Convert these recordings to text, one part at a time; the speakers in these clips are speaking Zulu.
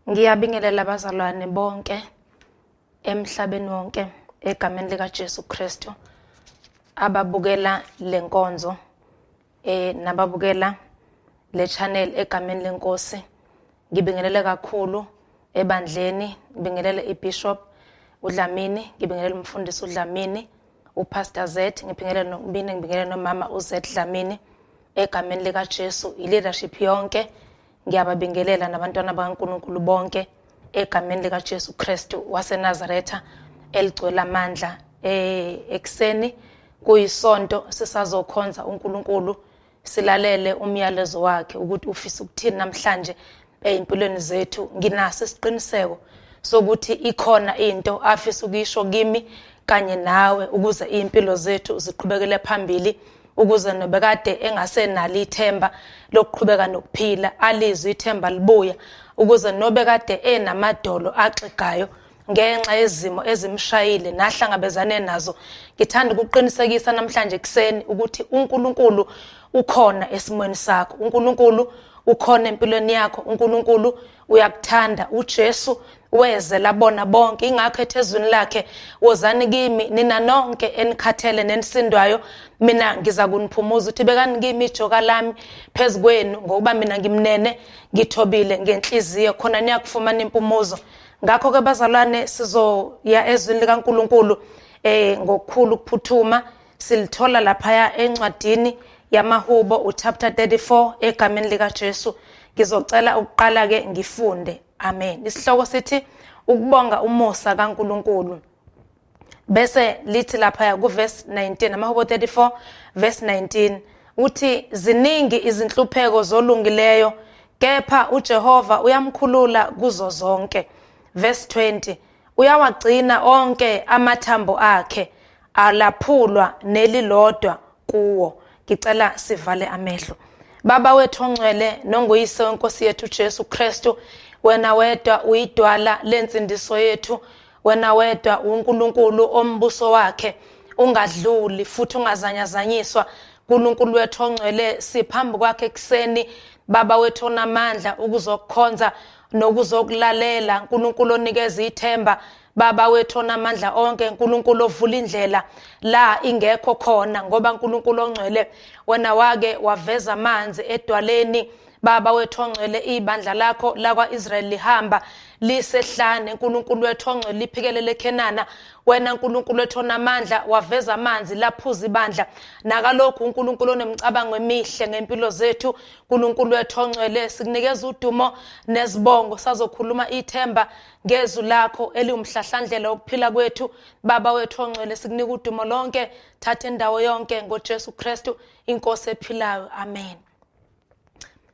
Ngiyabingelela abazalwane bonke emhlabeni wonke egameni likaJesu Kristu ababukela lenkonzo nababukela le channel egameni lenkosi. Ngibingelele kakhulu ebandleni, ngibingelele iBishop uDlamini, ngibingelele umfundisi uDlamini, uPastor Z, ngibingelele nokubini, ngibingelele nomama uZ Dlamini egameni likaJesu, i-leadership yonke ngiyababingelela nabantwana bakaNkulunkulu bonke egameni likaJesu Kristu waseNazaretha eligcwele amandla. Ekuseni kuyisonto sisazokhonza uNkulunkulu, silalele umyalezo wakhe ukuthi ufisa ukuthini namhlanje ey'mpilweni zethu. Nginaso isiqiniseko sokuthi ikhona into afisa ukuyisho kimi kanye nawe ukuze iy'mpilo zethu ziqhubekele phambili, ukuze nobekade engasenalo ithemba lokuqhubeka nokuphila alizwe ithemba libuya, ukuze nobekade enamadolo axegayo ngenxa yezimo ezimshayile nahlangabezane nazo. Ngithanda ukuqinisekisa namhlanje ekuseni ukuthi uNkulunkulu ukhona esimweni sakho, uNkulunkulu ukhona empilweni yakho, uNkulunkulu uyakuthanda. uJesu weze labona bonke, ingakho ethi ezwini lakhe, wozani kimi nina nonke enikhathele nenisindwayo, mina ngiza kuniphumuza. Uthi bekani kimi ijoka lami phezu kwenu, ngokuba mina ngimnene ngithobile ngenhliziyo, khona niyakufumana impumuzo. Ngakho-ke bazalwane, sizoya ezwini likaNkulunkulu ngokukhulu ukuphuthuma. Silithola laphaya encwadini yamaHubo uchapter 34 egameni likaJesu. Ngizocela ukuqala-ke ngifunde. Amen. Isihloko sithi ukubonga umusa kaNkulunkulu. Bese lithi laphaya kuverse 19, amaHubo 34 verse 19, uthi ziningi izinhlupheko zolungileyo, kepha uJehova uyamkhulula kuzo zonke. Verse 20, uyawagcina onke amathambo akhe, alaphulwa nelilodwa kuwo. Ngicela sivale amehlo. Baba wethu ongcwele nonguyise wenkosi yethu Jesu Kristu, wena wedwa uyidwala lensindiso yethu, wena wedwa uNkulunkulu ombuso wakhe ungadluli futhi ungazanyazanyiswa. uNkulunkulu wethu ongcwele, siphambi kwakhe ekuseni, Baba wethu onamandla, ukuzokukhonza nokuzokulalela. uNkulunkulu onikeza ithemba, Baba wethu onamandla onke, uNkulunkulu ovula indlela la ingekho khona, ngoba uNkulunkulu ongcwele wena wake waveza amanzi edwaleni. Baba wethu ongcwele, ibandla lakho lakwa-Israyeli lihamba lisehlane. uNkulunkulu wethu ongcwele, liphikelele eKhenana. Wena uNkulunkulu wethu onamandla waveza amanzi laphuza ibandla. Nakalokhu uNkulunkulu onemicabango emihle ngempilo zethu, uNkulunkulu wethu ongcwele, sikunikeza udumo nezibongo. Sazokhuluma ithemba ngezwi lakho eliwumhlahlandlela wokuphila kwethu. Baba wethu ongcwele, sikunika udumo lonke, thatha indawo yonke ngoJesu Kristu inkosi ephilayo. Amen.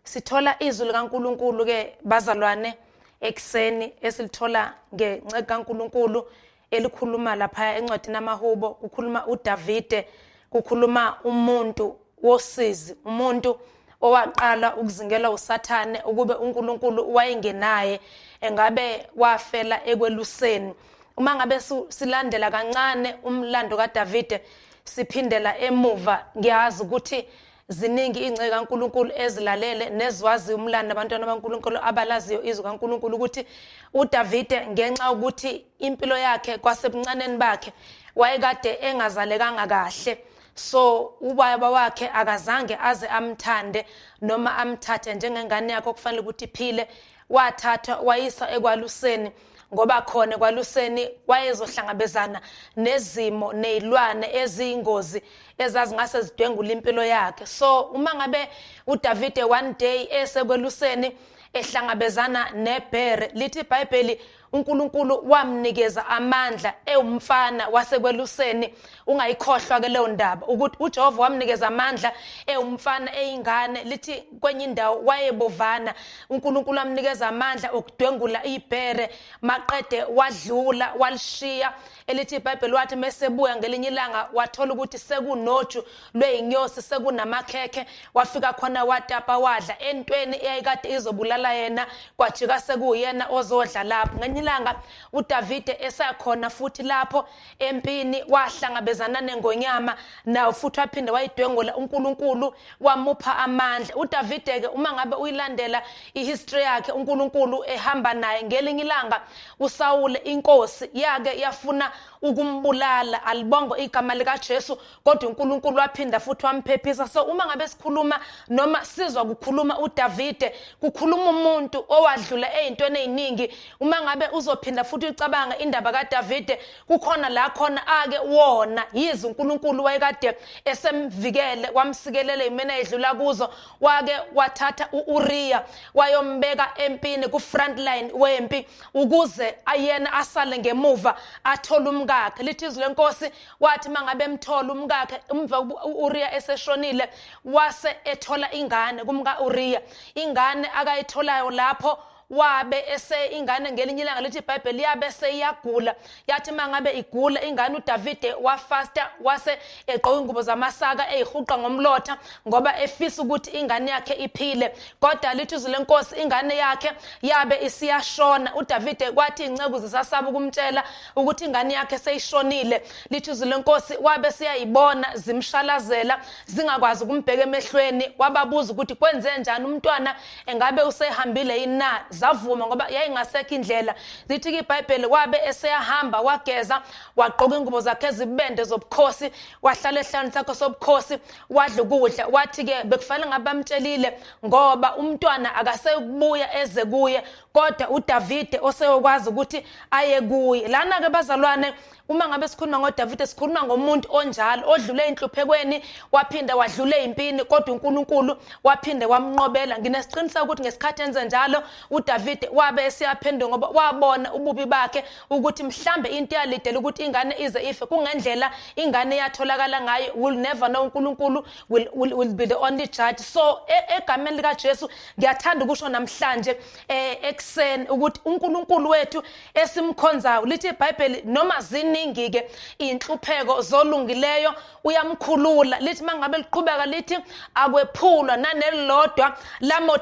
Sithola izwi likaNkulunkulu ke bazalwane ekuseni, esilithola ngenceke kaNkulunkulu elikhuluma lapha encwadini amaHubo. Kukhuluma uDavide, kukhuluma umuntu wosizi, umuntu owaqala ukuzingela uSathane. Ukube uNkulunkulu wayengenaye engabe wafela ekweluseni. Uma ngabe silandela kancane umlando kaDavide, siphindela emuva, ngiyazi ukuthi ziningi ingceke kaNkulunkulu ezilalele nezwazi umlando, abantwana baNkulunkulu abalaziyo izwi kaNkulunkulu, ukuthi uDavide ngenxa yokuthi impilo yakhe kwasebuncaneni bakhe wayekade engazalekanga kahle, so ubaba wakhe akazange aze amthande noma amthathe njengengane yakhe okufanele ukuthi iphile. Wathathwa wayiswa ekwaluseni, ngoba khona ekwaluseni wayezohlangabezana nezimo nezilwane eziyingozi ezazingase zidwengule impilo yakhe. So uma ngabe uDavide one day esekweluseni ehlangabezana nebhere, lithi iBhayibheli uNkulunkulu wamnikeza amandla ewumfana wasekweluseni. Ungayikhohlwa ke leyo ndaba ukuthi uJehova wamnikeza amandla ewumfana eyingane. Lithi kwenye indawo wayebovana, uNkulunkulu wamnikeza amandla okudwengula ibhere, maqede wadlula walishiya. Elithi iBhayibheli wathi mesebuya ngelinye ilanga wathola ukuthi sekunoju lweyinyosi, sekunamakhekhe, wafika khona watapa wadla entweni eyayikade izobulala yena, kwajika sekuyena ozodla lapho. Ngenye ilanga uDavide esakhona futhi lapho empini wahlangabezana nengonyama, nawo futhi waphinde wayidwengula, uNkulunkulu wamupha amandla. uDavide ke uma ngabe uyilandela ihistory yakhe, uNkulunkulu ehamba naye. Ngelinye ilanga uSawule inkosi yake yafuna ukumbulala, alibongo igama likaJesu, kodwa uNkulunkulu waphinda futhi wamphephisa. So uma ngabe sikhuluma noma sizwa kukhuluma uDavide, kukhuluma umuntu owadlula ezintweni eziningi. Uma ngabe uzophinda futhi ucabanga indaba kaDavide, kukhona la khona ake wona yize uNkulunkulu wayekade esemvikele wamsikelela imena edlula kuzo, wake wathatha uUriya wayombeka empini ku front line wempi ukuze ayena asale ngemuva athole umkakhe. Lithi izwi lenkosi, wathi mangabe emthola umkakhe umva uUriya eseshonile, wase ethola ingane kumka Uriya. Ingane akayitholayo lapho wabe ese ingane ngelinye ilanga, lithi iBhayibheli, yabe seyiyagula. Yathi mangabe igula ingane, uDavide wafasta, wase egqoka ingubo zamasaka, eyihuqa ngomlotha ngoba efisa ukuthi ingane yakhe iphile. Kodwa lithi izwi lenkosi, ingane yakhe yabe isiyashona. uDavide kwathi inceku zisasaba ukumtshela ukuthi ingane yakhe seyishonile, lithi izwi lenkosi, wabe siyayibona zimshalazela, zingakwazi ukumbheka emehlweni. Wababuza ukuthi kwenze njani, umntwana engabe usehambile yini na? Zavuma ngoba yayingasekho indlela. Lithi-ke iBhayibheli, wabe eseyahamba, wageza, wagqoka ingubo zakhe ezibende zobukhosi, wahlala esihlalweni sakhe sobukhosi, wadla ukudla. Wathi-ke bekufanele ngabe bamtshelile ngoba umntwana akasekubuya eze kuye, kodwa uDavide oseyokwazi ukuthi aye kuye. Lana-ke bazalwane, uma ngabe sikhuluma ngoDavide, sikhuluma ngomuntu onjalo odlule enhluphekweni, waphinde wadlule empini, kodwa uNkulunkulu waphinde wamnqobela. Nginesiqiniseko ukuthi ngesikhathi enze njalo uDavide wabe esiyaphenduka, ngoba wabona ububi bakhe, ukuthi mhlambe into yalidela ukuthi ingane ize ife kungendlela ingane yatholakala ngayo. Will never know, uNkulunkulu will be the only judge. So egameni likaJesu ngiyathanda ukusho namhlanje ekuseni ukuthi uNkulunkulu wethu esimkhonzayo, lithi iBhayibheli, noma ziningi ke inhlupheko zolungileyo, uyamkhulula. Lithi mangabe liqhubeka lithi akwephulwa nanelilodwa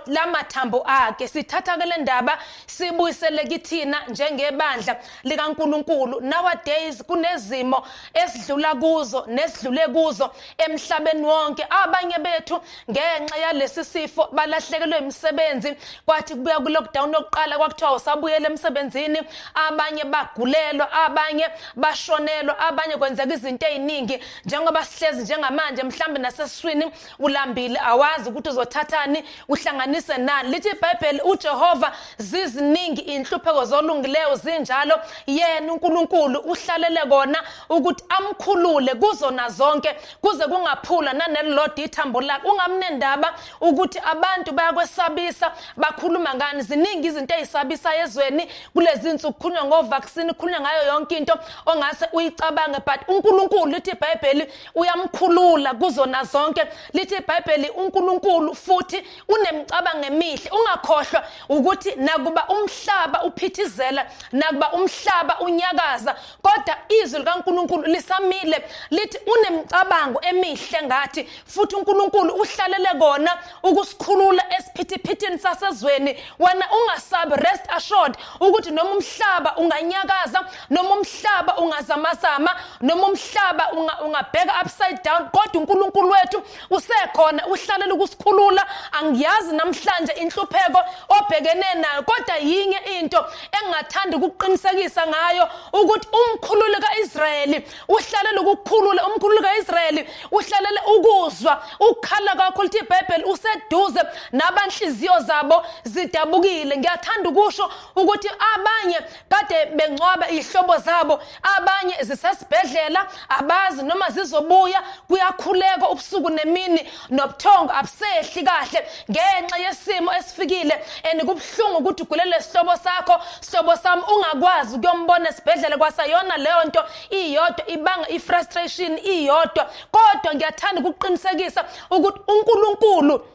lamathambo akhe. Sithatha ke le ndaba sibuyisele kithina njengebandla likaNkulunkulu. Nowadays kunezimo esidlula kuzo nesidlule kuzo emhlabeni wonke. Abanye bethu ngenxa yalesi sifo balahlekelwe imisebenzi, kwathi kubuya ku-lockdown yokuqala kwakuthiwa usabuyela emsebenzini. Abanye bagulelwa, abanye bashonelwa, abanye kwenzeka izinto ey'ningi. Njengoba sihlezi njengamanje, mhlambe nasesiswini ulambile, awazi ukuthi uzothathani uhlanganise nani. Lithi iBhayibheli, uJehova, ziziningi inhlupheko zolungileyo, zinjalo yena uNkulunkulu uhlalele kona ukuthi amkhulule kuzona zonke, kuze kungaphula nanelilodwa ithambo lakhe. Ungamnendaba ukuthi abantu bayakwesabisa, bakhuluma ngani. Ziningi izinto ey'sabisayo ezweni kulezi nsuku, kukhulunywa ngo-vaccine, kukhulunywa ngayo yonke into ongase uyicabange, but uNkulunkulu, lithi iBhayibheli, uyamkhulula kuzona zonke. Lithi iBhayibheli, uNkulunkulu futhi unemicabango emihle. Ungakhohlwa ukuthi nakuba umhlaba uphithizela, nakuba umhlaba unyakaza, kodwa izwi likaNkulunkulu lisamile, lithi unemicabango emihle ngathi, futhi uNkulunkulu uhlalele kona ukusikhulula esiphithiphithini sasezweni. Wena ungasabi, rest assured ukuthi noma umhlaba unganyakaza, noma umhlaba ungazamazama, noma umhlaba ungabheka upside down, kodwa uNkulunkulu wethu usekhona, uhlalela ukusikhulula. Angiyazi namhlanje inhlupheko obhekene nayo, kodwa yinye into engingathanda ukuqinisekisa ngayo, ukuthi umkhululi kaIsrayeli uhlalela ukukhulula. Umkhululi kaIsrayeli uhlalela ukuzwa ukukhala kwakho. Lithi iBhayibheli, useduze nabanhliziyo zabo zidabukile. Ngiyathanda ukusho ukuthi abanye kade bengcwaba ihlobo zabo, abanye zisesibhedlela, abazi noma zizobuya. Kuyakhuleka ubusuku nemini, nobuthongo abusehli kahle ngenxa yesimo esifikile, and kubuhlungu ukuthi ugulele sihlobo sakho, sihlobo sami, ungakwazi ukuyombona esibhedlela. Kwasayona leyo nto iyodwa ibanga i-frustration iyodwa, kodwa ngiyathanda ukuqinisekisa ukuthi uNkulunkulu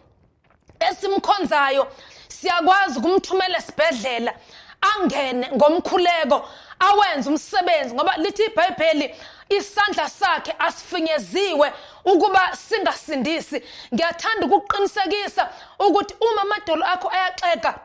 esimkhonzayo siyakwazi ukumthumela esibhedlela, angene ngomkhuleko, awenze umsebenzi, ngoba lithi iBhayibheli, isandla sakhe asifinyeziwe ukuba singasindisi. Ngiyathanda ukuqinisekisa ukuthi uma amadolo akho ayaxega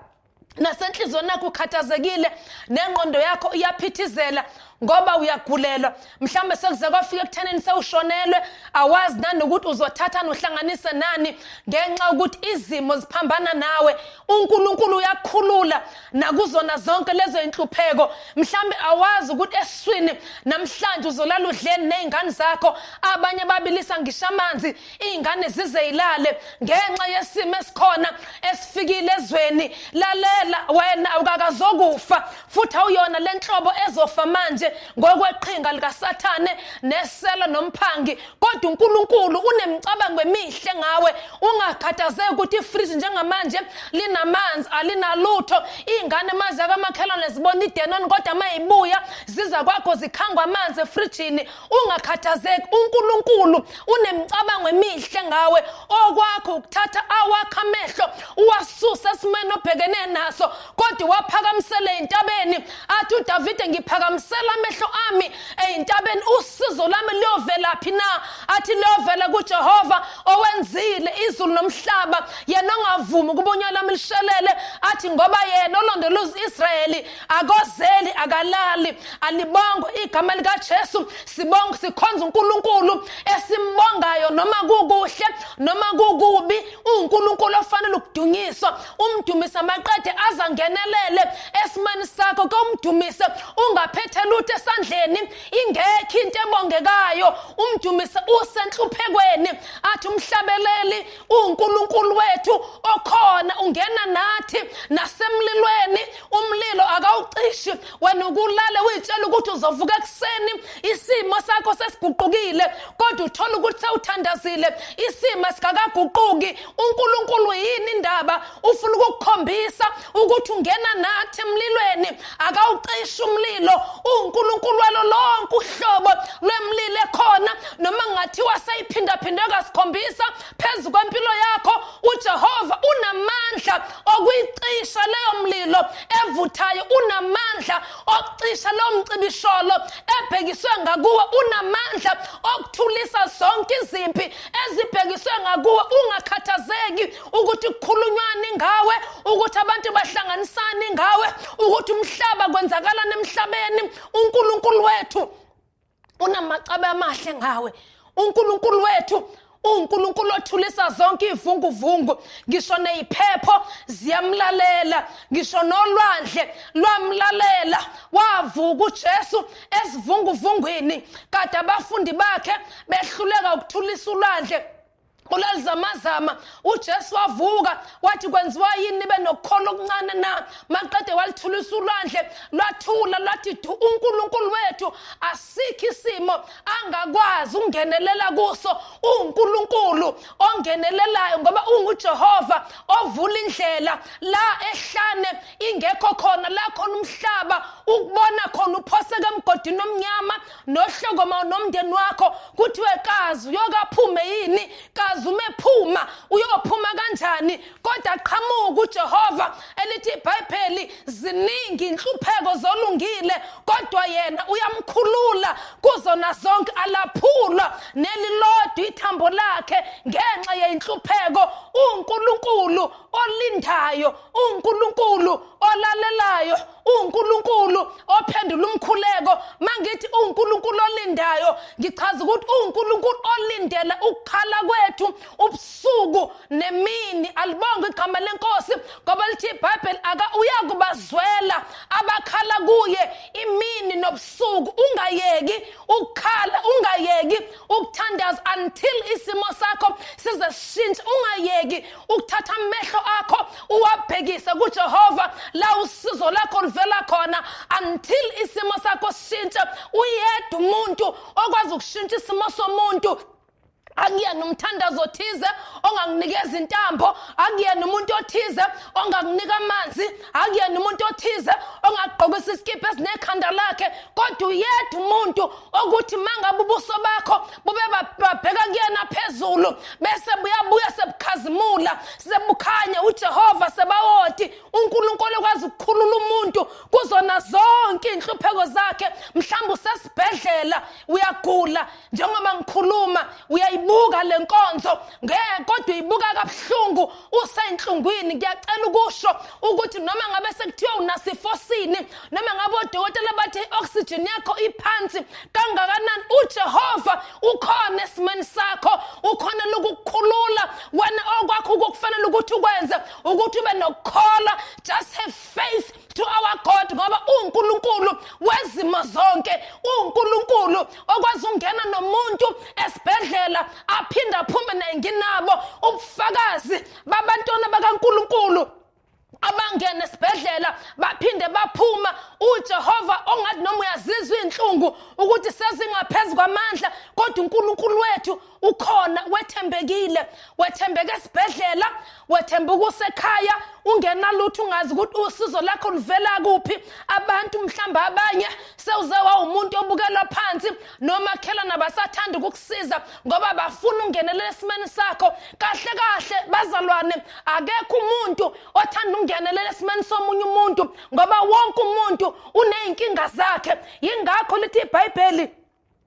Nasenhliziyweni yakho ukhathazekile, nengqondo yakho iyaphithizela ngoba uyagulelwa. Mhlawumbe sekuze kwafika ekuthenini sewushonelwe, awazi nanokuthi uzothatha nohlanganise nani ngenxa yokuthi izimo ziphambana nawe. UNkulunkulu uyakhulula nakuzona zonke lezo inhlupheko. Mhlawumbe awazi ukuthi esiswini namhlanje uzolala udleni nezingane zakho, abanye babilisa ngisho amanzi iy'ngane zize yilale ngenxa yesimo esikhona esifikile ezweni. Lalela wena, awukakazokufa futhi awuyona le nhlobo ezofa manje ngokweqhinga likaSathane nesela nomphangi, kodwa uNkulunkulu unemicabango emihle ngawe. Ungakhathazeki ukuthi ifriji njengamanje linamanzi, alinalutho. Iy'ngane mazi akamakhelwane zibona idenoni, kodwa uma ibuya ziza kwakho zikhangwa amanzi efrijini. Ungakhathazeki, uNkulunkulu unemicabango emihle ngawe. Okwakho ukuthatha awakho amehlo uwasuse esimweni obhekene naso, kodwa waphakamisele entabeni. Athi uDavide, ngiphakamisela amehlo ami eyintabeni, usizo lami luyovelaphi na? Athi luyovela kuJehova owenzile izulu nomhlaba, yena ongavumi ukuba unyawo lami lishelele. Athi ngoba yena olondoloza uIsrayeli akozeli, akalali. Alibongwe igama likaJesu. Sibonga, sikhonza uNkulunkulu esimbongayo noma kukuhle noma kukubi. UNkulunkulu ofanele ukudunyiswa, umdumise maqede azangenelele esimeni sakho. Ke umdumise ungaphethe lutho esandleni, ingekho into ebongekayo, umdumise usenhluphekweni. Athi umhlabeleli, uNkulunkulu wethu okhona ungena nathi nasemlilweni, umlilo akawucishi. Wena ukulale uyitshela ukuthi uzovuka ekuseni isimo sakho sesiguqukile, kodwa uthola ukuthi sewuthandazile isimo sikakaguquki. uNkulunkulu yini indaba? Ufuna ukukukhombisa ukuthi ungena nathi emlilweni, akawucishi umlilo. UNkulunkulu walo lonke uhlobo lwemlilo ekhona, noma ngathiwa seyiphindaphindwe kasikhombisa phezu kwempilo yakho, uJehova unamandla okuyicisha leyo mlilo evuthayo, unamandla okucisha leyo mcibisholo ebhekiswe ngakuwe, unamandla okuthulisa zonke izimpi ezibhekiswe ngakuwe. Ungakhathazeki ukuthi kukhulunywani ngawe, ukuthi abantu bahlanganisani ngawe, ukuthi umhlaba kwenzakalani emhlabeni. uNkulunkulu wethu unamacebo amahle ngawe. uNkulunkulu wethu uNkulunkulu othulisa zonke ivunguvungu, ngisho neyiphepho ziyamlalela, ngisho nolwandle lwamlalela. Wavuka uJesu esivunguvungwini kade abafundi bakhe behluleka ukuthulisa ulwandle ulalizamazama. uJesu wavuka wathi, kwenziwa yini nibe nokukholwa okuncane na? Maqede walithulisa ulwandle, lwathula lwathi du. uNkulunkulu wethu asikho isimo angakwazi ukungenelela kuso. uNkulunkulu ongenelelayo, ngoba unguJehova ovula indlela la ehlane ingekho khona, la khona umhlaba ukubona khona uphoseka emgodini omnyama nohlokoma nomndeni wakho, kuthiwe kazi uyokaphume yini, kazi umephuma uyophuma kanjani, kodwa qhamuka uJehova. Elithi iBhayibheli, ziningi inhlupheko zolungile, kodwa yena uyamkhulula kuzona zonke, alaphulwa nelilodwa ithambo lakhe ngenxa yenhlupheko. uNkulunkulu olindayo, uNkulunkulu olalelayo, uNkulunkulu ophendula umkhuleko. Mangithi uNkulunkulu olindayo, ngichaza ukuthi uNkulunkulu olindela ukukhala kwethu ubusuku nemini. Alibonge igama lenkosi, ngoba lithi iBhayibheli aka uyakubazwela abakhala kuye imini nobusuku. Ungayeki ukukhala, ungayeki ukuthandaza until isimo sakho size sishintshe. Ungayeki ukuthatha amehlo akho uwabhekise kuJehova la usizo lakho luvela khona until isimo sakho sishintshe. Uyedwa umuntu okwazi ukushintsha isimo somuntu. Akuyena umthandazo othize ongakunikeza intambo, akuyena umuntu othize ongakunika amanzi, akuyena umuntu othize ongakugqokisa isikipha esinekhanda lakhe, kodwa uyedwa umuntu okuthi mangabe ubuso bakho bube babheka kuyena phezulu, bese buyabuya sebukhazimula, sebukhanya. uJehova Sebawoti, uNkulunkulu okwazi ukukhulula umuntu kuzona zonke inhlupheko zakhe. Mhlawumbe usesibhedlela uyagula njengoba ngikhuluma, Uyayibuka le nkonzo ngeke, kodwa uyibuka kabuhlungu, usenhlungwini. Ngiyacela ukusho ukuthi noma ngabe sekuthiwa unasifo sini, noma ngabe odokotela bathi i-oxygen yakho iphansi kangakanani, uJehova ukhona esimeni sakho, ukhona lokukukhulula wena. Okwakho ukufanele ukuthi ukwenze ukuthi ube nokukholwa. Just have faith to our God, ngoba uNkulunkulu wezimo zonke, uNkulunkulu okwazi ukungena nomuntu esibhedlela aphinde aphume naye. Nginabo ubufakazi babantwana bakaNkulunkulu abangena esibhedlela baphinde baphuma. UJehova ongathi noma uyazizwa inhlungu ukuthi sezingaphezu kwamandla, kodwa uNkulunkulu wethu ukhona, wethembekile. Wethembeke esibhedlela, wethemba usekhaya ungenalutho, ungazi ukuthi usizo lakho luvela kuphi. Abantu mhlamba abanye sewuze wawumuntu obukelwa phansi, nomakhelwane abasathanda ukukusiza ngoba bafuna ungenelela esimeni sakho. Kahle kahle bazalwane, akekho umuntu othanda ukungenelela esimeni somunye umuntu, ngoba wonke umuntu uney'nkinga zakhe. Yingakho lithi iBhayibheli,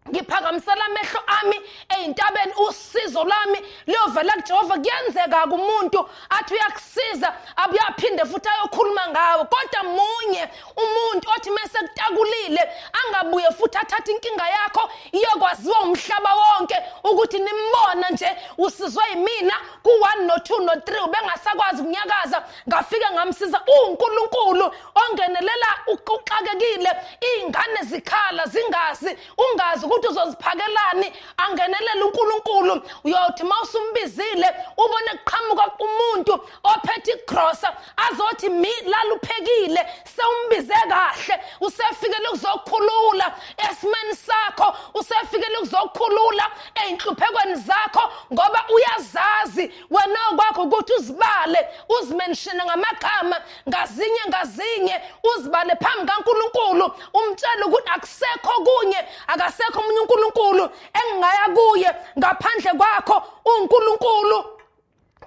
"Ngiphakamisela amehlo ami ey'ntabeni, usizo lwami liyovela kuJehova." Kuyenzeka kumuntu athi uyakusiza, abuye aphinde futhi ayokhuluma ngawo, kodwa munye umuntu othi mese kutakulile angabuye futhi athathe inkinga yakho iyokwaziwa umhlaba wonke ukuthi nimbona nje usizwe yimina ku-1 no-2 no-3, ubengasakwazi ukunyakaza, ngafike ngamsiza. UNkulunkulu ongenelela uxakekile, iy'ngane zikhala zingazi, ungazi ukuthi uzoziphakelani, angenelela uNkulunkulu. Uyothi uma usumbizile ubone kuqhamuka umuntu ophethe igrosa azothi mi laluphekile, sewumbize kahle, usefikele ukuzokhulula esimeni sakho, usefikele ukuzokhulula ey'nhluphekweni zakho, ngoba uyazazi wena. Okwakho ukuthi uzibale, uzimenshine ngamagama ngazinye ngazinye, uzibale phambi kaNkulunkulu, umtshele ukuthi akusekho kunye, akasekho omunye uNkulunkulu engingaya kuye ngaphandle kwakho. UNkulunkulu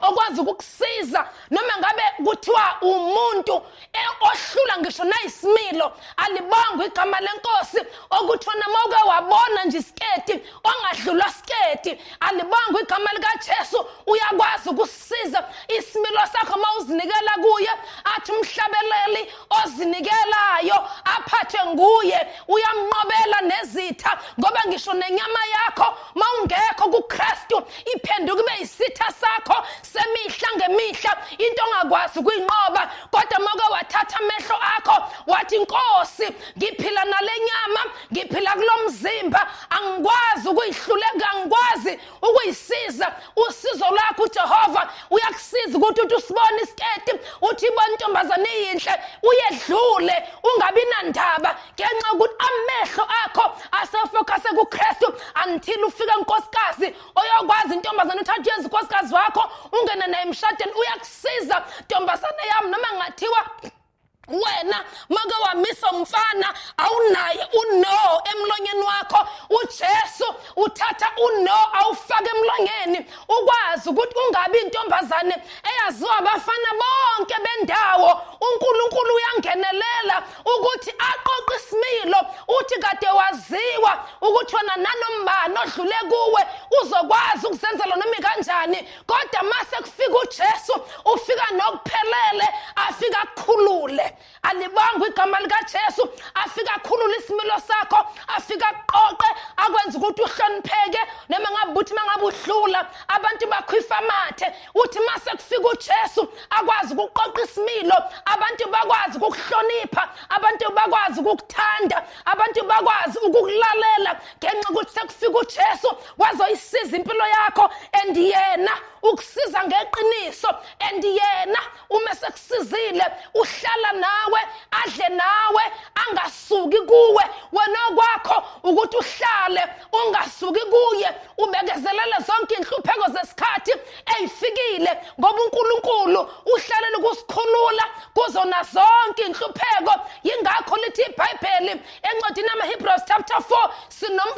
okwazi ukukusiza noma ngabe kuthiwa umuntu ohlula ngisho nayisimilo. Alibongwe igama leNkosi, okuthiwa noma uke wabona nje isiketi ongadlulwa siketi. Alibongwe igama likaJesu, uyakwazi ukusiza isimilo sakho uma uzinikela kuye. Athi umhlabeleli, "Ozinikelayo aphathwe nguye uyamnqobela nezitha," ngoba ngisho nenyama yakho mawungekho kuKristu iphenduka ibe isitha sakho semihla ngemihla, into ongakwazi ukuyinqoba. Kodwa mawuke wathatha amehlo akho wathi, "Inkosi, ngiphila nale nyama, ngiphila kulo mzimba, angikwazi ukuyihluleka, angikwazi ukuyisiza," usizo lwakho uJehova uyakusiza ukuthi uthi usibone isiketi, uthi ibona intombazane iyinhle, uyedlule ungabi nandaba, ngenxa yokuthi amehlo akho asefocuse kuKristu until ufike nkosikazi oyokwazi intombazane uthatha uyenza unkosikazi wakho, ungene naye emshadweni. Uyakusiza ntombazane yami, noma ngathiwa wena make wamisa umfana awunaye uno emlonyeni wakho, uJesu uthatha uno awufake emlonyeni, ukwazi ukuthi ungabi intombazane eyaziwa abafana bonke bendawo. UNkulunkulu uyangenelela ukuthi aqoqe isimilo, uthi kade waziwa ukuthi wena nanombani odlule kuwe uzokwazi ukuzenzela noma kanjani, kodwa mase kufika uJesu ufika nokuphelele, afika akukhulule. Alibongwe igama likaJesu. Afika akhulule isimilo sakho, afika aqoqe, akwenza ukuthi uhlonipheke, noma ngabe uthi mangabe udlula abantu bakhwifa amathe. Uthi mase kufika uJesu akwazi ukuqoqa isimilo, abantu bakwazi ukukuhlonipha, abantu bakwazi ukukuthanda, abantu bakwazi ukukulalela, ngenxa yokuthi sekufika uJesu wazoyisiza impilo yakho. And yena ukusiza ngeqiniso, and yena uma sekusizile uhlala nawe, adle nawe, angasuki kuwe. Wena okwakho ukuthi uhlale ungasuki kuye, ubekezelele zonke inhlupheko zesikhathi eyifikile, ngoba uNkulunkulu uhlalele ukusikhulula kuzona zonke inhlupheko. Yingakho lithi iBhayibheli encwadini yamaHebrews chapter 4,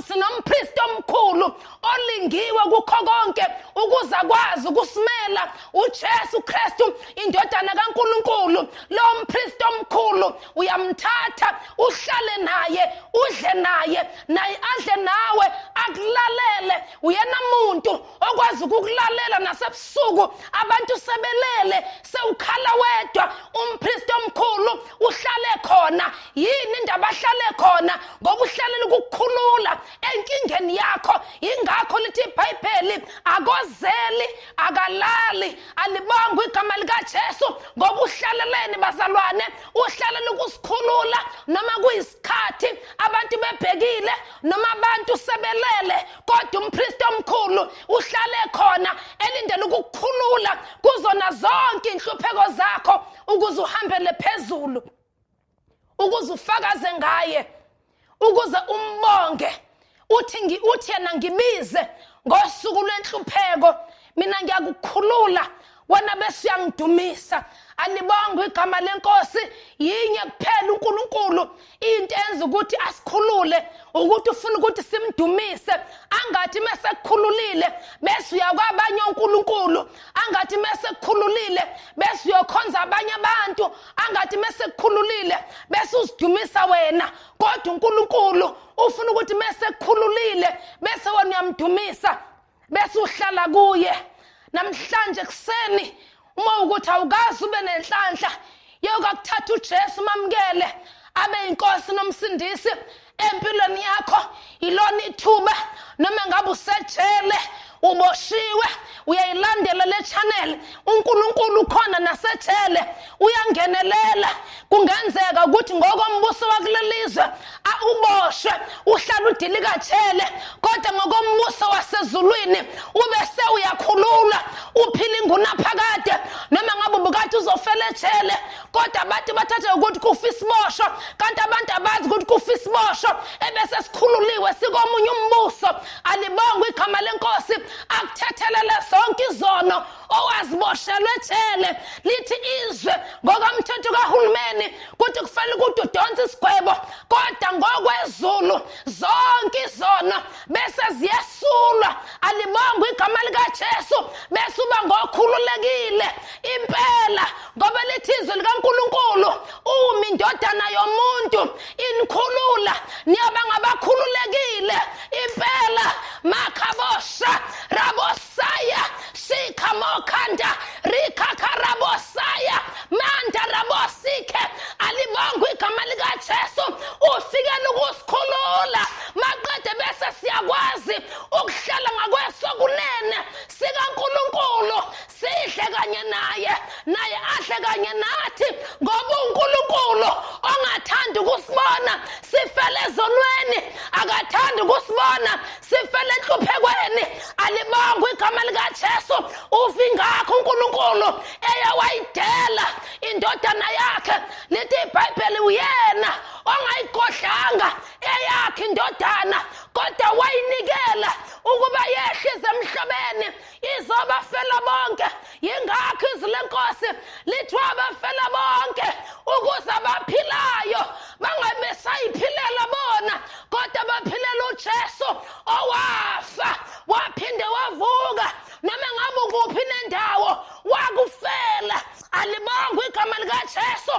sinompristi omkhulu olingiwe. Uthintiwe kukho konke ukuze akwazi ukusimela. uJesu Kristu indodana kaNkuluNkulu, lo mpristi omkhulu uyamthatha uhlale naye, udle naye, naye adle nawe, akulalele. Uyena muntu okwazi ukukulalela nasebusuku abantu sebelele, sewukhala wedwa, umpristi omkhulu uhlale khona. Yini indaba ahlale khona? Ngoba uhlalela ukukukhulula enkingeni yakho. Yingakho lithi iBhayibheli akozeli, akalali. Alibongwe igama likaJesu, ngoba uhlaleleni bazalwane? Uhlalela ukusikhulula noma kuyisikhathi abantu bebhekile noma abantu sebelele, kodwa umpristi omkhulu uhlale khona elindele ukukukhulula kuzona zonke inhlupheko zakho, ukuze uhambele phezulu, ukuze ufakaze ngaye, ukuze umbonge. Uthi uthi yena, ngibize ngosuku lwenhlupheko, mina ngiyakukhulula, wena bese uyangidumisa. Alibongwe igama lenkosi. Yinye kuphela uNkulunkulu into enza ukuthi asikhulule, ukuthi ufuna ukuthi simdumise. Angathi mase kukhululile bese uya kwabanye onkulunkulu, angathi mase kukhululile bese uyokhonza abanye abantu, angathi mase kukhululile bese uzidumisa wena. Kodwa uNkulunkulu ufuna ukuthi mase kukhululile bese wena uyamdumisa, bese uhlala kuye. Namhlanje kuseni, uma ukuthi awukazi ube nenhlanhla yokakuthatha uJesu mamukele abe inkosi nomsindisi empilweni yakho, ilona ithuba. Noma ngabe usejele, uboshiwe, uyayilandela le channel, uNkulunkulu ukhona nasejele, uyangenelela. Kungenzeka ukuthi ngokombuso wakulelizwe uboshwe, uhlala udilika jele, kodwa ngokombuso wasezulwini ube sewuyakhululwa, uphila ingunaphakade. Noma ngabe ubukade uzofela ejele, kodwa abantu bathathe ukuthi kufa isiboshwa, kanti abantu abazi ukuthi kufa isiboshwa ebese sikhululiwe sikomunye umbuso. Alibongwe igama lenkosi, akuthethelele zonke izono owaziboshelwe ejele. Lithi izwe ngokomthetho kahulumeni kuthi kufanele ukuthi udonse isigwebo, kodwa ngokwezulu zonke izono bese ziyesulwa. Alibongwe igama likaJesu, bese uba ngokhululekile impela, ngoba lithi izwi likaNkulunkulu, uma indodana yomuntu inikhulula niyoba ngabakhululekile impela. Makhabosha rabosaya sikhamokhanda rikhakarabosaya manda rabosikhe. Alibongwe igama likaJesu, ufikela ukusikhulula, maqede bese siyakwazi ukuhlala ngakwesokunene sikaNkulunkulu, sidle kanye naye, naye adle kanye nathi, ngoba uNkulunkulu ongathandi ukusibona sifele ezonweni, akathandi ukusibona sifele enhluphekweni. Alibongwe igama likaJesu. Ufingakho uNkulunkulu eye wayidela indodana yakhe. Lithi iBhayibheli uyena ongayigodlanga eyakhe indodana, kodwa wayinikela ukuba yehlise emhlabeni izobafela bonke. Yingakho izwi lenkosi lithi wabafela bonke, ukuze abaphilayo bangabe sayiphilela bona, kodwa baphilela uJesu owafa waphinde wavuka. Noma ngabe ukuphi nendawo, wakufela. Alibongwe igama likaJesu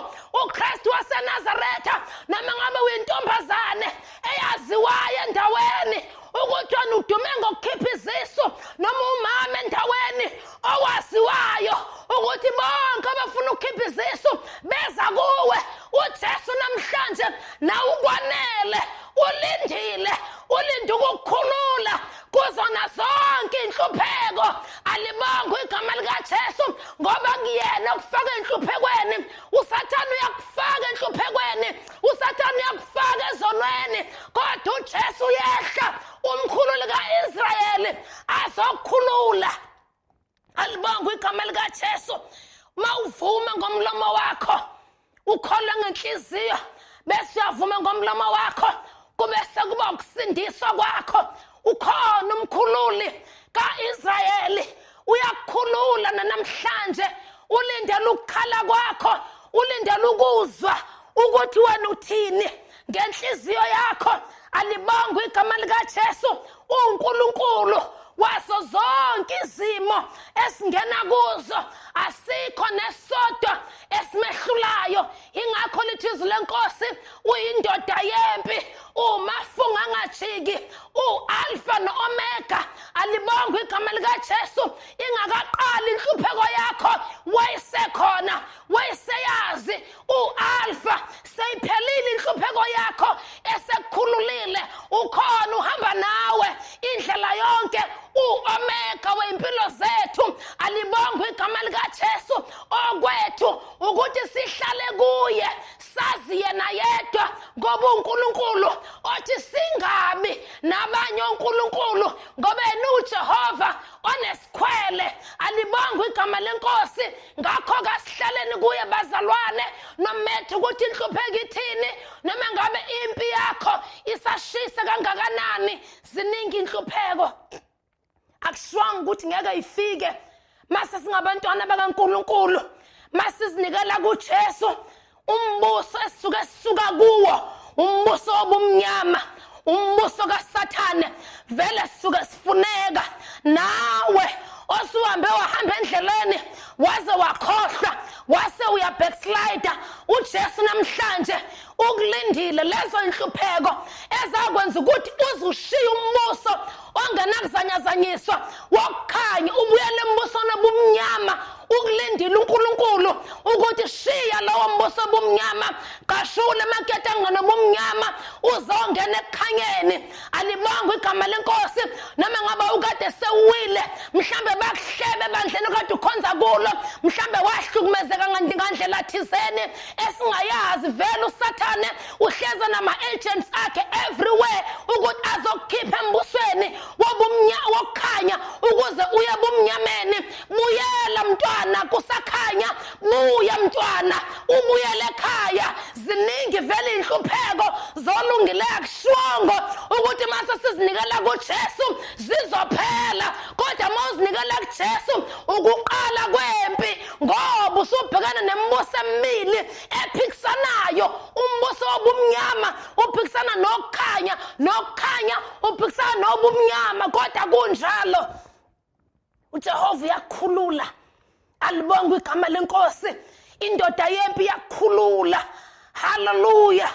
uKristu waseNazaretha. Noma ngabe uyintombazane eyaziwayo endaweni ukuthi wena udume ngokukhipha izisu, noma umama endaweni owaziwayo ukuthi bonke abafuna ukukhipha izisu beza kuwe, uJesu namhlanje nawe ukwanele, ulindile, ulinde ukukukhulula kuzona zonke inhlupheko. Alibongwe igama likaJesu, ngoba kuyena okufaka enhluphekweni. USathane uyakufaka enhluphekweni, uSathane uyakufaka ezonweni, kodwa uJesu uyehla, umkhululi ka-Israyeli, azokukhulula. Alibongwe igama likaJesu. Mawuvuma ngomlomo wakho, ukholwa ngenhliziyo, bese uyavuma ngomlomo wakho, kube sekuba ukusindiswa kwakho. Ukhona umkhululi ka-Israyeli, uyakukhulula nanamhlanje. Ulindele ukukhala kwakho, ulindele ukuzwa ukuthi wena uthini ngenhliziyo yakho. Alibongwe igama likaJesu. uNkulunkulu Wazo zonke izimo esingena kuzo, asikho nesodwa esimehlulayo. Ingakho lithi izwi lenkosi, uyindoda yempi, umafunga angajiki, u-Alfa no-Omega. Alibongwe igama likaJesu. Ingakaqali inhlupheko yakho wayesekhona, wayeseyazi. U-Alfa, seyiphelile inhlupheko yakho, esekukhululile, ukhona, uhamba nawe indlela yonke, u-Omega wey'mpilo zethu. Alibongwe igama likaJesu. Okwethu ukuthi sihlale kuye, sazi yena yedwa, ngoba uNkulunkulu othi singabi nabanye onkulunkulu, ngoba yena uJehova onesikhwele. Alibongwe igama lenkosi. Ngakho kasihlaleni kuye bazalwane, nomethu ukuthi inhlupheko ithini, noma ngabe impi yakho isashisa kangakanani, ziningi inhlupheko, akushiwanga ukuthi ngeke ifike. Mase singabantwana bakaNkulunkulu, masizinikela kuJesu, umbuso esisuke sisuka kuwo, umbuso wobumnyama, umbuso kaSathane, vele sisuke sifuneka. Nawe osuhambe wahamba endleleni waze wakhohlwa, wase uya backslider, uJesu namhlanje ukulindile. Lezo inhlupheko ezakwenza ukuthi uzushiye umbuso ongenakuzanyazanyiswa wokukhanya, ubuyele embusweni obumnyama. Ukulindile uNkulunkulu ukuthi shiya lowo mbuso obumnyama, qashula emaketangeni obumnyama, uzongena ekukhanyeni. Alibongwe igama lenkosi. Noma ngabe ukade sewuwile, mhlambe bakuhlebe ebandleni okade ukhonza kulo, mhlambe wahlukumezeka ngandlela thizeni esingayazi, vele uSathane uhleze nama-agents akhe everywhere ukuthi azokukhipha embusweni wokukhanya ukuze uye bumnyameni. Buyela mntwana, kusakhanya. Buya mntwana, ubuyele ekhaya. Ziningi vele inhlupheko zolungileyo, akushiwongo ukuthi mase sizinikela kuJesu zizophela, kodwa uma uzinikela kuJesu ukuqala kwempi, ngoba usubhekene nemibuso emibili ephikisanayo. Umbuso wobumnyama uphikisana nokukhanya, nokukhanya uphikisana nobumnyama, kodwa kunjalo uJehova uyakhulula. Alibongwe igama lenkosi. Indoda yempi iyakhulula. Haleluya,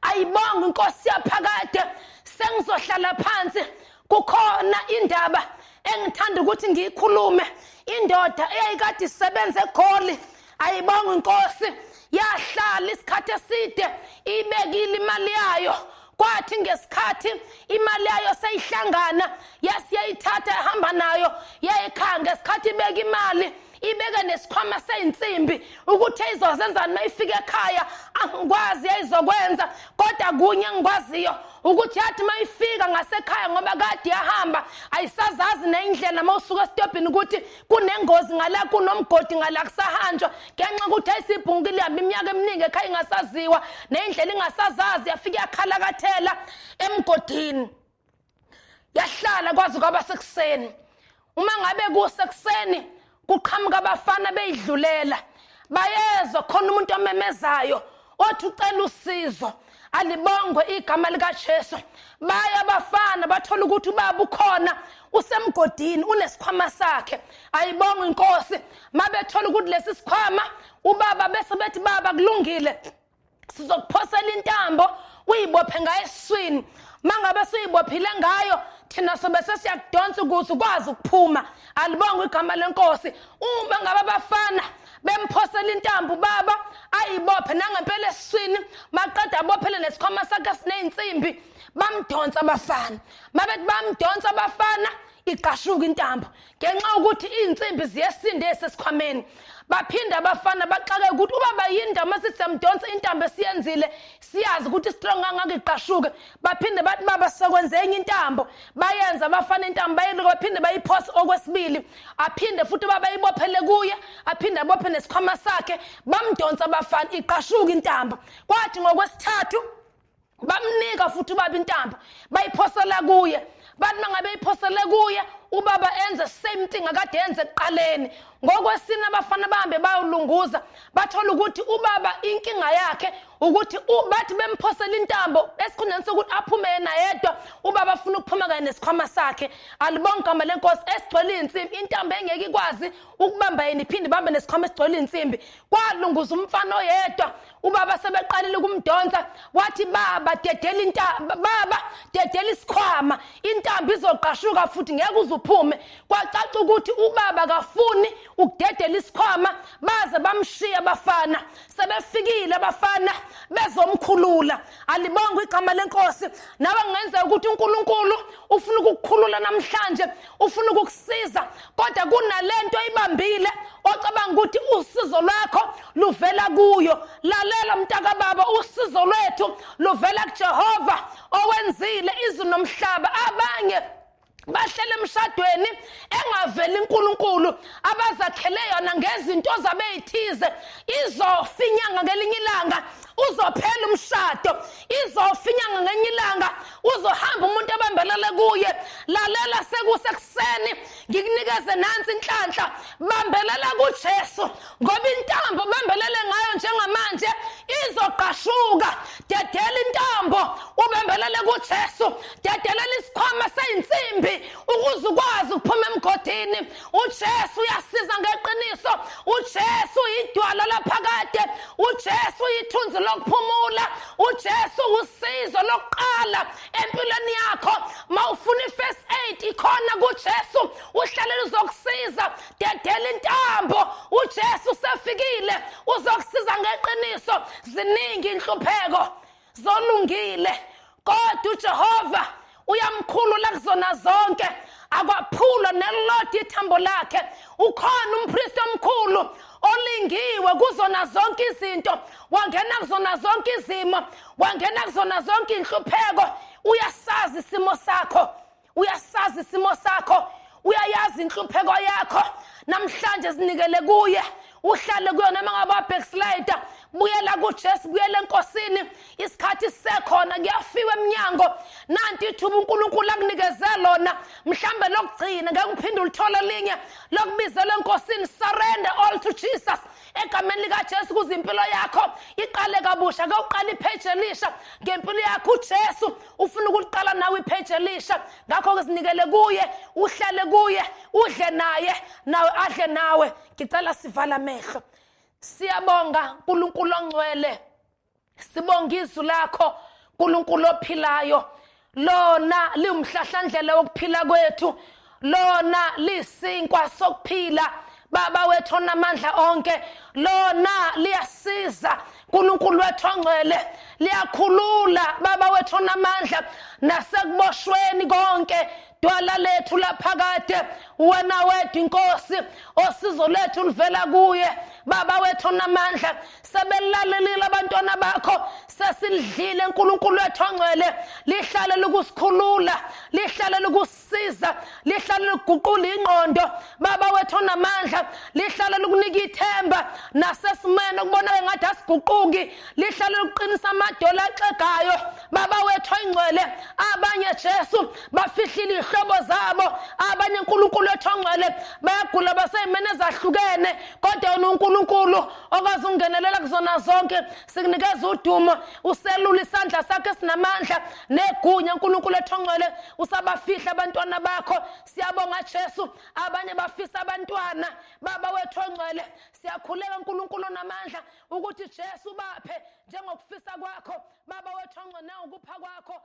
ayibongwe inkosi yaphakade. Sengizohlala phansi. Kukhona indaba engithanda ukuthi ngiyikhulume. Indoda eyayikade isebenza eGoli, ayibongwe inkosi, yahlala isikhathi eside ibekile imali yayo. Kwathi ngesikhathi imali yayo seyihlangana, yasiyayithatha, yahamba nayo yayikhaya. Ngesikhathi ibeka imali, ibeke nesikhwama seyinsimbi ukuthi izozenzani uma ifika ekhaya, angikwazi yayizokwenza, kodwa kunye engikwaziyo ukuthi yathi uma ifika ngasekhaya, ngoba kade yahamba ayisazazi neyindlela, uma usuka esitobhini ukuthi kunengozi ngala, kunomgodi ngala, kusahanjwa, ngenxa ukuthi ayisibhungukile, ihamba iminyaka eminingi ekhaya ingasaziwa neyindlela ingasazazi, yafika yakhalakathela emgodini, yahlala kwaze kwaba sekuseni. Uma ngabe kusekuseni, kuqhamuka abafana beyidlulela, bayezwa khona umuntu omemezayo othi ucela usizo. Alibongwe igama likaJesu. Baya abafana, bathola ukuthi ubaba ukhona, usemgodini, unesikhwama sakhe. Ayibongwe inkosi. Mabethola ukuthi lesi sikhwama ubaba, bese bethi, "Baba, kulungile, sizokuphosela intambo, uyibophe ngayo esiswini. Mangabe siyibophile ngayo, thina sobe sesiyakudonsa ukuze ukwazi ukuphuma." Alibongwe igama lenkosi. Uma ngabe abafana bemphosela intambo baba, ayibophe nangempela esiswini, maqeda abophele nesikhwama sakhe esiney'nsimbi, bamdonsa abafana. Mabethi bamdonsa abafana, iqashuka intambo ngenxa yokuthi iy'nsimbi ziyesinda esesikhwameni. Baphinde abafana baxake ukuthi ubaba yini ndaba masithi siyamdonsa, intambo esiyenzile siyazi ukuthi strong kangaka iqashuke. Baphinde bathi, "Baba, sizokwenza enye intambo." Bayenza abafana intambo, bayiluka, baphinde bayiphosa okwesibili, aphinde futhi ubaba ayibophele kuye, aphinde abophe nesikhwama sakhe, bamdonsa abafana, iqashuka intambo. Kwathi ngokwesithathu bamnika futhi ubaba intambo, bayiphosela kuye. Bathi mangabe iphosele kuye ubaba, enze same thing akade yenze ekuqaleni. Ngokwesine abafana bahambe bayolunguza, bathola ukuthi ubaba inkinga yakhe Ukuthi bathi bemphosela intambo esikhundleni sokuthi aphume yena yedwa, ubaba afuna ukuphuma kanye nesikhwama sakhe. Alibonge igama lenkosi esigcwele iy'nsimbi, intambo engeke ikwazi ukubamba yena iphinde ibambe nesikhwama esigcwele iy'nsimbi. Kwalunguza umfana oyedwa, ubaba sebeqalile ukumdonsa, wathi baba dedela intambo, baba dedela isikhwama, intambo izoqashuka futhi ngeke uze uphume. Kwacaca ukuthi ubaba kafuni ukudedela isikhwama, baze bamshiya abafana. Sebefikile abafana bezomkhulula. Alibongwe igama lenkosi. Nawe kungenzeka ukuthi uNkulunkulu ufuna ukukukhulula namhlanje, ufuna ukukusiza, kodwa kunalento oyibambile ocabanga ukuthi usizo lwakho luvela kuyo. Lalela mntakababa, usizo lwethu luvela kuJehova owenzile izulu nomhlaba. Abanye bahlele emshadweni engaveli uNkulunkulu, abazakhele yona ngezinto zabe eyithize. Izofa inyanga ngelinye ilanga, uzophela umshado. Izofa inyanga ngelinye ilanga, uzohamba umuntu abambelele kuye. Lalela, sekusekuseni, ngikunikeze nansi inhlanhla, bambelela kuJesu, ngoba intambo bambelele ngayo njengamanje izogqashuka. Dedela intambo ubambelele kuJesu, dedelela isikhwama seyinsimbi ukuze ukwazi ukuphuma emgodini. uJesu uyasiza ngeqiniso, uJesu idwala laphakade, uJesu ithunzi lokuphumula, uJesu usizo lokuqala empilweni yakho. Mawufuna i-first aid ikhona kuJesu, uhlalela uzokusiza. Dedela intambo, uJesu usefikile, uzokusiza ngeqiniso. Ziningi inhlupheko zolungile, kodwa uJehova uyamkhulula kuzona zonke, akwaphulwa nelilodwa ithambo lakhe. Ukhona umpristi omkhulu olingiwe kuzona zonke izinto, wangena kuzona zonke izimo, wangena kuzona zonke inhlupheko. Uyasazi isimo sakho, uyasazi isimo sakho, uyayazi inhlupheko yakho. Namhlanje sinikele kuye, uhlale kuyo noma ngabe backslide, buyela kuJesu, buyela eNkosini, isikhathi sisekhona. Kuyafiwa eminyango, nanti ithuba uNkulunkulu akunikeze lona, mhlambe lokugcina, ngeke uphinde ulithole elinye lokubizela eNkosini. Surrender all to Jesus egameni likaJesu, ukuze impilo yakho iqale kabusha. Ke uqala ipage elisha ngempilo yakho. uJesu ufuna ukuliqala nawe ipage elisha, ngakho-ke sinikele kuye, uhlale kuye, udle naye, nawe adle nawe. Ngicela sivala amehlo. Siyabonga uNkulunkulu ongcwele, sibonga izwi lakho uNkulunkulu ophilayo. Lona liwumhlahlandlela wokuphila kwethu, lona lisinkwa sokuphila, Baba wethu onamandla onke. Lona liyasiza uNkulunkulu wethu ongcwele, liyakhulula Baba wethu onamandla nasekuboshweni konke. Dwala lethu laphakade, wena wedwa inkosi, osizo lethu luvela kuye, Baba wethu onamandla. Sebelalelile abantwana bakho, sesilidlile uNkulunkulu wethu ongcwele. Lihlale likusikhulula, lihlale likusiza, lihlale likuguqula ingqondo, Baba wethu onamandla. Lihlale likunika ithemba nasesimeni okubonaka ngathi asiguquki, lihlale likuqinisa amadolo axegayo, Baba wethu oyingcwele. Abanye Jesu bafihlile iy'hlobo zabo, abanye uNkulunkulu wethu ongcwele bayagula basey'meni ezahlukene, kodwa wena uNkulunkulu okwazi ukungenelela kuzona zonke, sikunikeza udumo. Uselula isandla sakho esinamandla negunya, uNkulunkulu wethu ongcwele, usabafihla abantwana bakho. Siyabonga Jesu. Abanye bafisa abantwana, Baba wethu ongcwele. Siyakhuleka uNkulunkulu onamandla ukuthi Jesu baphe njengokufisa kwakho, Baba wethu ongcwele, nangokupha kwakho.